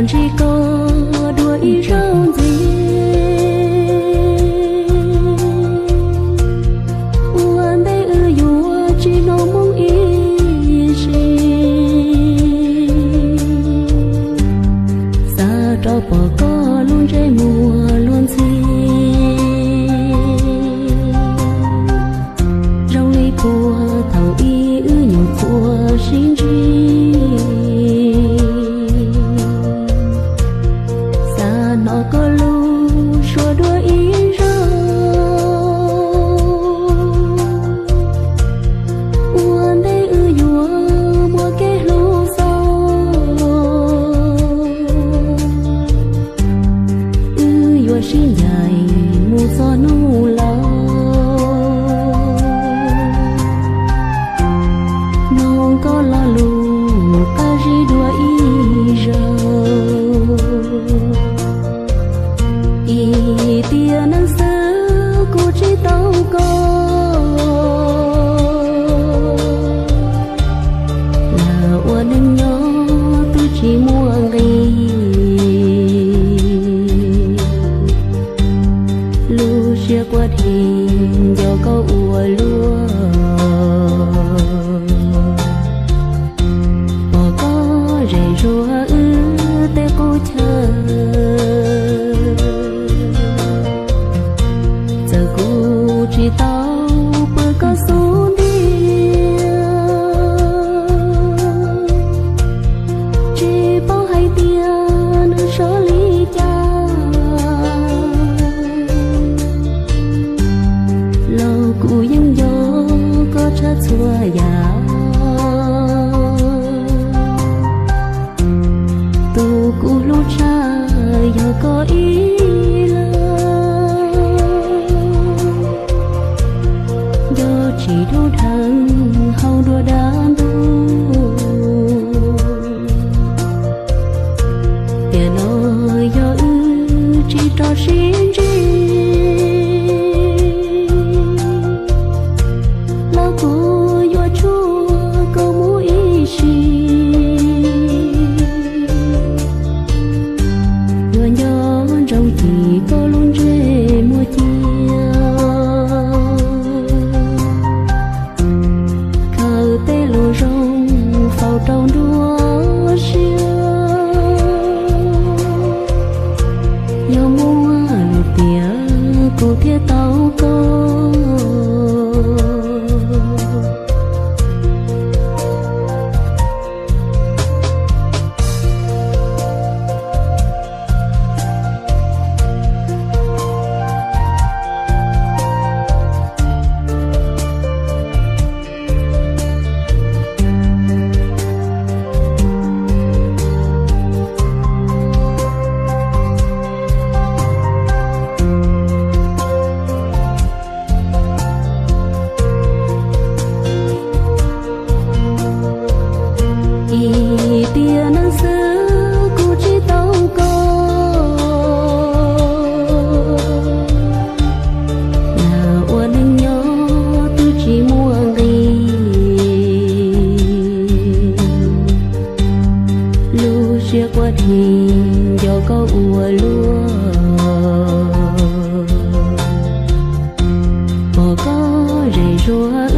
Ntsib koj dua ib zaug ntxiv, ua ntej wb yuav tsis hnov moo ib zaug, xav rov pom koj lub ntsej muag luag ntxhi, zoo li puag thaum ub wb nyuam qhuav sib ntsib. Xav hnov koj lub suab dua ib zaug, ua ntej wb yuav muaj kev hlub xaus, wb yuav sib ncaim mus txog hnub laus. Mloog koj lo lus qab zib dua ib zaug, ib tiam neej xwb kuv tsis tau koj, lam ua neej nyob twb tsis muaj nqis. Lub siab quaj dhi nco koj ua luaj, pom koj zem zuag wb tej qub chaw. Txawm kuv tsis tau pw koj xub ntiag, tsis paub hais tias nws sov li cas, los kuv yeej nco koj tshaj txhua yam. Tus kuv hlub tshaj yog koj ib leeg, nco tsis dhau dhawv hauv dua dab ntub. Tiam no yog wb tsis rov sib ntsib, los kuv yuav tshuaj koj mus ib sim. Yuav nco ntsoov cim koj lub ntsej muag cia, khaws tej lus zoo faus rau nruab siab. Yog muaj lus tiav kuv thiaj tau koj. Ib tiam neej xwb kuv tsis tau koj, lam ua neej nyob twb tsis muaj nqis. Lub siab quaj dhi nco koj ua luaj, pom koj zem zuag